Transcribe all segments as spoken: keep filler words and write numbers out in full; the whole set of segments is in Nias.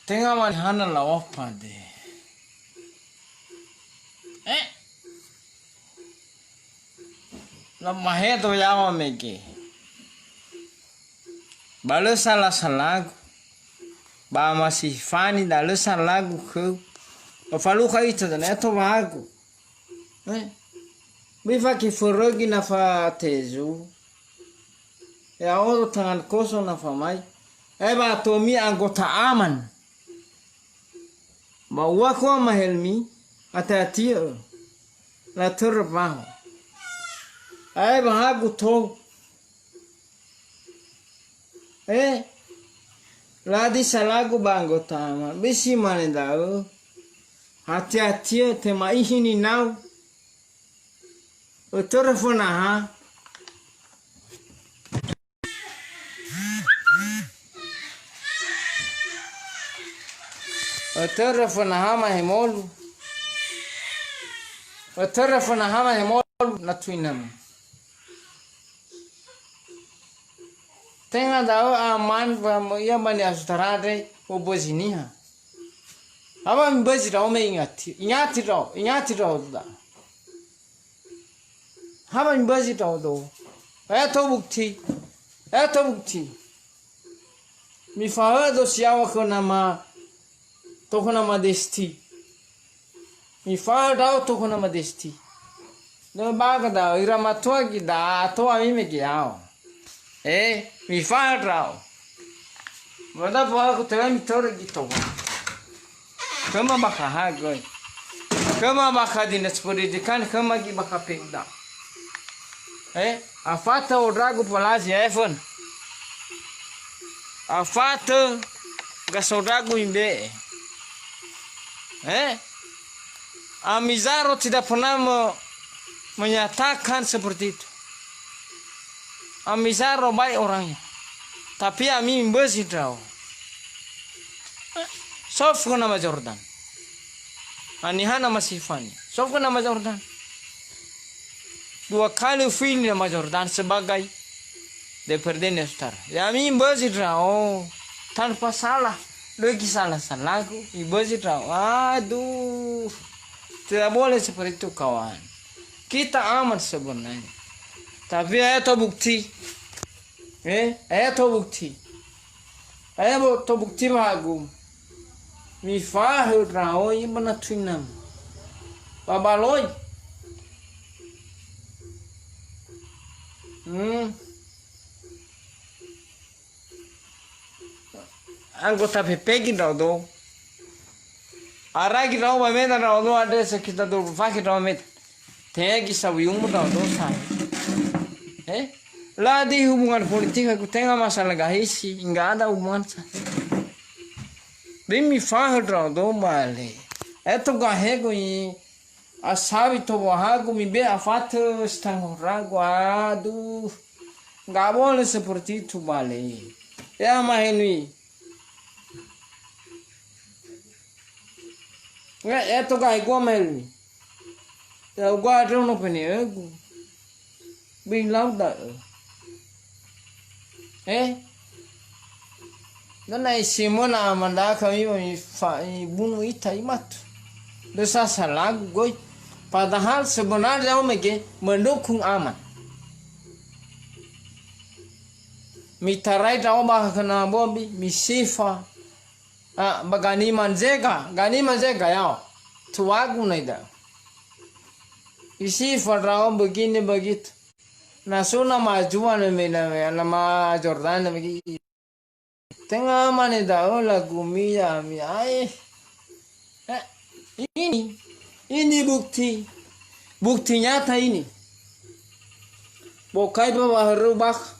Tenga mane hana lawa pade. Eh. Lamahedo yawa mege. Ba lö sala-salagu. Ba masifani da lö salagu khöu. Ba falukha ita dana eto wagu. Eh. Bifaki forogi na fa tezu. Ya'odo tangan kosong na famai. Eh, ba tomi anggota aman. Ba ua khua mahelmi, hati-hati'ö. Latörö baho. Ae ba hagu tou. Eh, ladi salagu ba anggota aman. Bisi mane da'ö. Hati-hati'ö, tema ihi ninau. Ötörö fönaha. Ötörö fönaha mahemolu. Ötörö fönaha mahemolu na tui nama. Tenga da'ö aman wa möi'a ba ni'asutara andre, obözi niha. Haba mibözi ndra'o me ingati, ingati ndra'o, ingati ndra'o da. Haba mibözi ndra'odo. Eto bukti. Eto bukti. Mifahödo siawa khö nama, tokhö nama Desti. Mifahö ndra'o tokhö nama Desti. Lö baga da, ira matua gi da, ato ami mege yao. Eh, mifahö ndra'o. Mada baku tewe mitörö gi towa. Khöma bakha ha göi. Khöma bakha dinas pendidikan, khöma gi bakha Pemda. Eh, afatö ondragu palazi efön. Afatö gasondragu imbe'e. Eh? Ami Zaro tidak pernah me-, menyatakan seperti itu. Ami Zaro baik orangnya. Tapi ami mibözi ndra'o. Eh, sofu nama Jordan. Anihana masifani. Sofu nama Jordan. Dua kali ufili nama Jordan sebagai D P R D-nya, saudara. Ya, mibözi ndra'o. Tanpa salah. Lö gi sala-salagu, mibözi ndra'o. Aduh. Tidak boleh seperti itu, kawan. Kita aman sebenarnya. Tapi ayo to bukti. Eh, ayo to bukti. Ayo bo-, to bukti ba hagu. Mifahö ndra'o ba na tui nama. Ba baloi. Hmm. Anggota P P gi ndra'odo. Ara gi ndra'o ba meta ndra'odo andre sekitar dua puluh fakhe ndra'o meta. Tenga gi sawiumu ndra'odo sa. Eh? Ladi hubungan politik aku tenga masalah gahisi, enggak ada hubungan sa. Be mifahö ndra'odo male. Eto gahegu i asawi to wahagu mibe afatö setengah ragu. Aduh. Enggak boleh seperti itu bale. Ya mahenui. Nggak, ya to gahegu mahenui. Ya gua ada no pene egu. Bilau da'ö. Eh? Dana isimöna aman da'a kami ba mifa-, ibunu ita imatu. Lö sasa lagu göi. Padahal sebenarnya omege mendukung aman. Mitarai ndra'o ba khöna bobi, misifa. Ah, ba Ganiman Zega, Ganiman Zega, yao. Tuagu naida. Isi fadrao begini begitu. Na so na majua na me-, na me-, na ma Jordan na megi. Tenga mane da'ö lagumi ya'ami, ae. Eh, ini, ini bukti. Bukti nyata ini. Bokai ba wahörö bakha.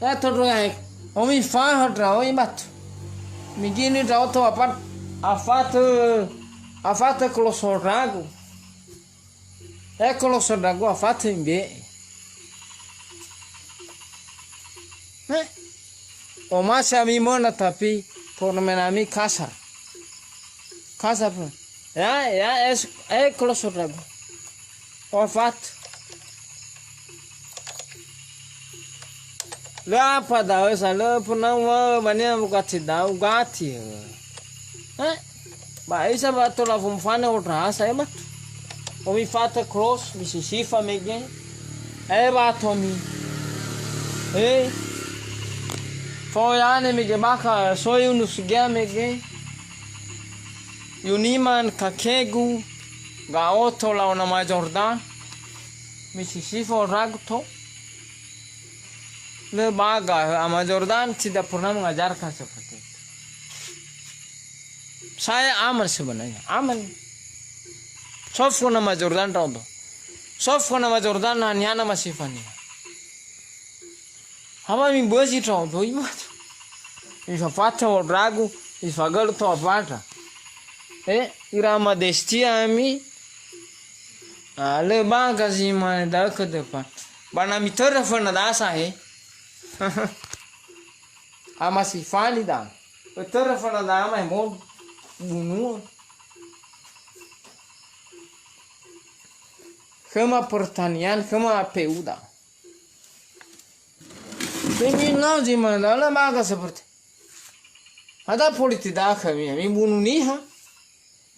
Ya tondro ya, omi faha ndra'o imatu. Migini ndra'o to apat, afatö, afatö koloso ndra'agu. Eh, koloso ndra'agu afatö imbe'e. Eh? Omasi ami möna, tapi penomenami kasar. Kasar pun. Ya, ya, es-, eh, koloso ndra'agu. Afatö. Lö apa da'ö sa lö pernah wa mania mugati da'ö, ugati. Eh? Ba isa ba tola fumfane odrasa, eh, ba. Omi fata cross, mi sisifa mege. Eh, ba tomi. Eh. Foyane mege baka, soyu nusugea mege. Yuniman kakegu, ga'oto laona ma Jordan. Mi sisifa odragu to. Lö baga, Ama Jordan tidak pernah mengajarkan seperti itu. Saya aman sebenarnya, aman. Sofu nama Jordan raodo. Sofu nama Jordan, haniha nama sifania. Hama mibözi raodo, imat. Ifafata odragu, ifagölö to afata. Eh, ira ama destia ami. Ah, lö baga zi mane da'ö ke depan. Ba na mitörö föna dasa, he. Ama sifani da. Ötörö föna da ama, he, mo bunuo. Khöma pertanian, khöma P U da. Kriminal zi mane da, lö baga seperti. Ada politik da khömi, mibunu niha.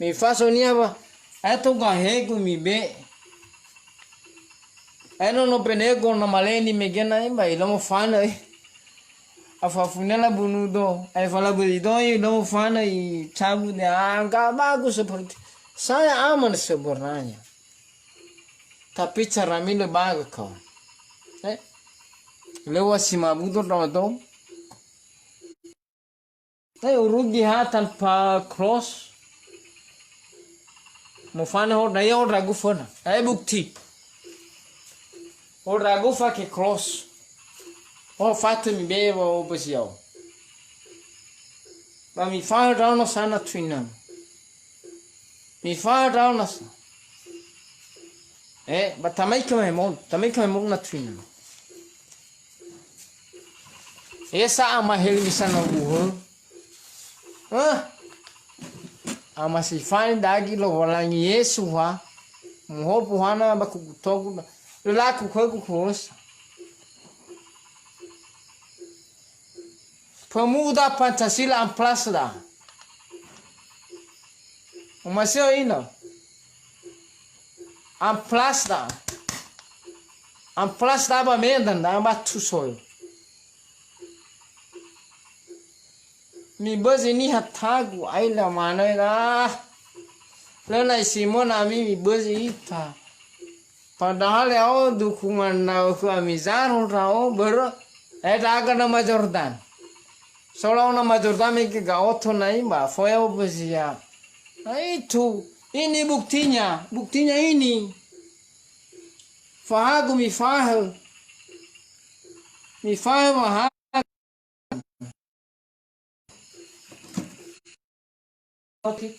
Mifaso niha ba, ae to gahegu mibe. Ae nono penego na maleni megena, eh, ba ilomo fana, eh. Afafunela bunu do, ae fala beli do, ilomo fana, icabu de, ah, nggak bagus seperti. Saya aman sebenarnya. Tapi cara mi lö baga, kawan. Eh? Lewat si mabudo, kawan, to. Te urugi ha tanpa cross. Mofane ho, na ia odragu föna. Eh, bukti. Odragu fake cross. Oh, fatu mibe wa obesiau. Ba mifaö ndraono sana tuinam. Mifaö ndraono sa. Eh, ba tamai kememon, tamai kememon na tuinam. Esa ama heli misana buhö. Hah? Ama sifani dagi Lowalangi Yesu ha. Muhopu hana ba kugutogu ba. Lelaku khögu kuhosa. Pemuda Pancasila amplas da. Umasio ino. Amplas da. Amplas da ba Medan da ba Tusoy. Mibözi niha tagu, aila manö ira. Lö na isimöna ami mibözi ita. Padahal ya'o dukungan ndra'o khö ami zaro ndra'o, börö, eh, daga nama Jordan. Solau nama Jordan mege ga'oto nai ba foya obezia. Nah itu, ini buktinya, buktinya ini. Fahagu mifahaö. Mifahaö waha- Oke.